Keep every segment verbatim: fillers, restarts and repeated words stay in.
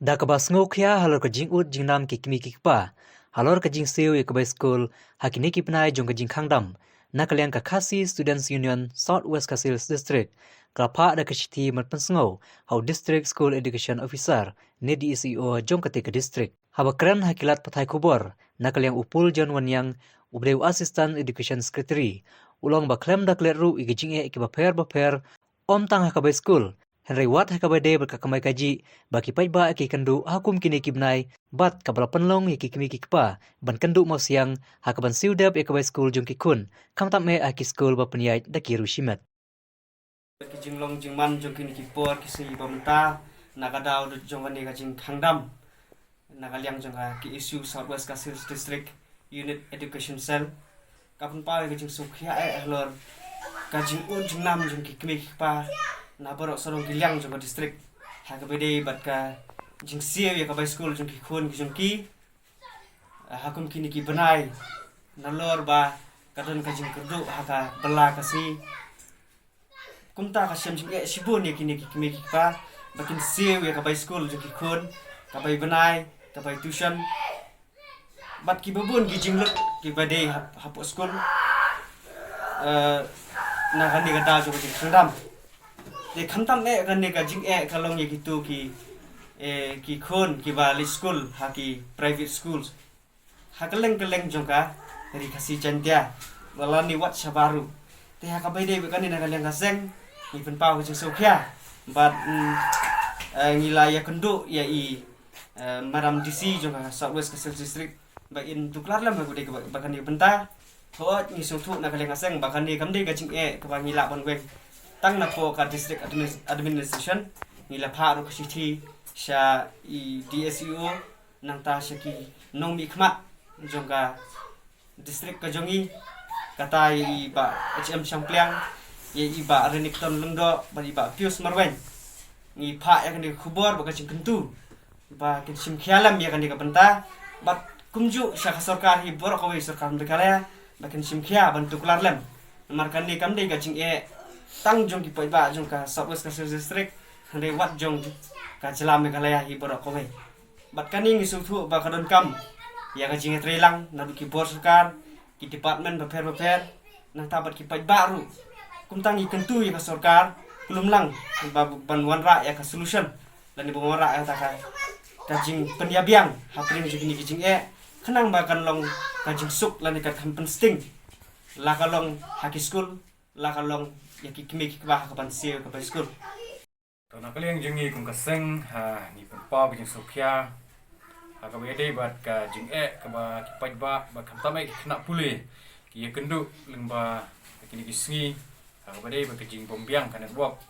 Da kaba sngewkhia halor ka jingud jingnam ki kmie ki kpa halor ka jingsiew ïa ka bai skul ha kine ki bnai jong ka jingkhang dam, na ka liang ka Khasi Students Union South West Khasi Hills District ka la phah da ka shithi ban pynsngew ha u District School Education Officer ne D S E O jong kata ka district. Haba kren ha ki lad pathai khubor na ka liang u Paul John Wanniang, uba dei u Assistant Education Secretary, u la ong ba khlem da klet ruh ïa ki jingeh kiba pher bapher, ym tang ha ka bai skul, hynrei wat ha kaba dei bad ka kamai kajih, ba ki paidbah ki kynduh ha kum kine ki bnai, bad kaba la pynlong ïa ki kmie ki kpa ban kynduh mawsiang ha kaban siew dep ïa ka bai skul jong ki khun, khamtam eh ha ki skul ba pynïaid da ki riew shimet. Ki jinglong jingman jong kine ki por ki sngi ba mynta, na ka daw jong kane ka jingkhang dam na ka liang jong ka K S U South West Khasi Hills District Unit Education Cell, ka pynpaw ïa ka jingsngewkhia eh halor ka jingud jingnam jong ki kmie ki kpa na baroh sarong ki liang jong ka district, ha kaba dei bad ka jingsiew ïa ka bai skul jong ki khun ki jong ki ha kum kine ki bnai, nalor ba ka don ka jingkyrduh ha ka bylla ka sngi. Kumta ka shem jingeh shibun ïa kine ki kmie ki kpa ba kin siew ïa ka bai skul jong ki khun, ka bai bnai, ka bai tuition, bad kiba bun ki jinglut kiba dei hap-, hapoh skul, eh, na kane ka daw jong ka jingkhang dam. Te khamtam eh kane ka jingeh ka long ïa kito ki, eh, ki khun kiba leit skul ha ki private schools ha kylleng kylleng jong ka Ri Khasi Jaiñtia, lane wat shabar ruh. Te ha kaba ïadei bad kane, na ka liang ka seng ngi pynpaw ka jingsngewkhia bad, mm, eh, ngi la ïakynduh ïa i, eh, Madam D C jong ka South West Khasi Hills District ba in tuklar lem ha kaba ïadei bad kane ka bynta. Hooid, ngi sngewthuh na ka liang ka seng ba kane kam dei ka jingeh kaba ngi lah ban weng tang napoh ka district adminis-, administration. Ngi la phah ruh ka shithi sha i D S E O, nangta sha ki nongmihkhmat jong ka district ka jong ngi, kata ïa i Bah H M Shangpliang, ïa i Bah Renikton Lyngdoh bad i Bah Pius Marwein. Ngi phah ïa kane ka khubor bad ka jingkyntu ba kin shim khia lem ïa kane ka bynta, bad kumjuh sha ka sorkar hi baroh kawei, sorkar Meghalaya, ba kin shim khia ban tuklar lem. Namar kane kam dei ka jingeh tang jong ki paidbah jong ka South West Khasi Hills District, hynrei wat jong ka jylla Meghalaya hi baroh kawei. Bad kane ngi sngewthuh ba ka donkam ïa ka jingïatreilang naduh ki bor sorkar, ki department bapher bapher, nangta bad ki paidbah ruh. Kumta ngi kyntu ïa ka sorkar kulmlang ba ban wanrah ïa ka solution, lane ban wanrah ïa kata ka, ka jingpynïabiang hapdeng jong kine ki jingeh, khnang ba kan long ka jingsuk lane ka kham pynsting, la ka long ha ki skul, la ka long ïa ki kmie ki kpa ha kaban siew ka bai skul. To na ka liang jong ngi kum ka seng, ha, ngi pynpaw ka jingsngewkhia ha kaba ïadei bad ka jingeh kaba ki paidbah bad khamtam eh ki khynnah pule ki ïakynduh lyngba kine ki sngi, ha kaba ïadei bad ka jingbymbiang ka network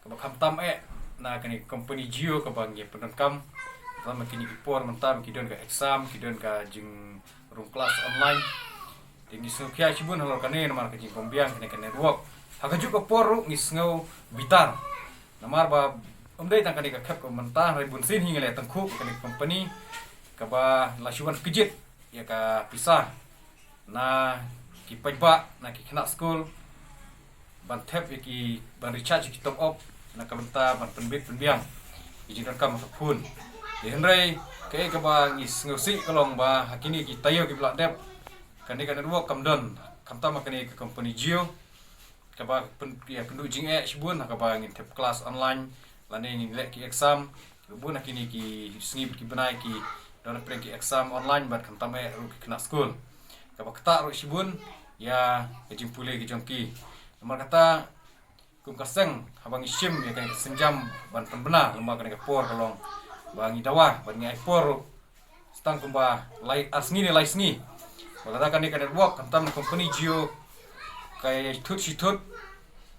kaba khamtam eh na kane ka company Jio kaba ngi pyndonkam. Khamtam kine ki por mynta ba ki don ka exam, ki don ka jingrung class online. Te ngi sngewkhia shibun halor kane namar ka jingbymbiang kane ka network. Ha kajuh ka por ruh ngi sngew bitar namar ba ym dei tang kane ka khep ka mynta, hynrei bunsien hi ngi la ïatyngkhuh kane ka company kaba la shu wan kjit ïa ka pisa na ki paidbah, na ki khynnah skul, ban thep ïa ki, ban recharge ïa ki top up na ka bynta ban pynbit pynbiang ki jingdonkam ha ka phone. Te hynrei kaei kaba ngi sngewsih ka long ba ha kine ki taïew kiba la dep, kane ka network kam don, khamtam ha kane ka company Jio kaba pyn-, ïa pynduh jingeh shibun ha kaba ngin thep class online lane ngin leh ki exam. Bun ha kine ki sngi bad ki bnai ki don hapdeng ki exam online bad khamtam eh ruh ki khynnah skul. Kaba ktah ruh shibun ïa ka jingpule ki jong ki. Namar kata kum ka seng haba ngi shim ïa kane ka sienjam ban pynbna lyngba kane ka por ka long ba ngi dawa bad ngi ai por ruh tang kumba lai ar sngi ne lai sngi. Ba lada kane ka network khamtam na company Jio ka ïathut shithut,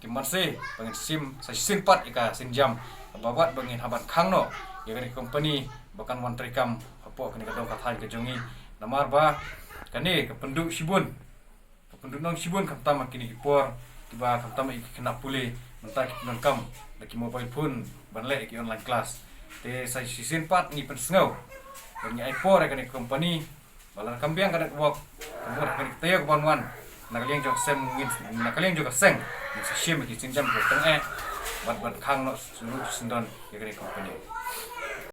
ki banse ba ngin shim sa shisien pat ïa ka sienjam kaba bad ba ngin hap ban khang noh ïa kane ka company ba kan wan treikam hapoh kane ka dong ka thaiñ ka jong ngi. Namar ba kane ka pynduh shibun, ka pynduhnong shibun khamtam ha kine ki por kiba khamtam ïa ki khynnah pule mynta ki pyndonkam da ki mobile phone ban leh ïa ki online class. Te sa shisien pat ngi pynsngew ba ngi ai por ïa kane ka company ba lada kam biang ka network, ka mut ha kane ka taïew kaban wan, na ka liang jong ka seng ngin, na ka liang jong ka seng ngin sa shim ïa ki sienjam kiba tyngeh bad ban khang noh shuh syndon ïa kane ka company.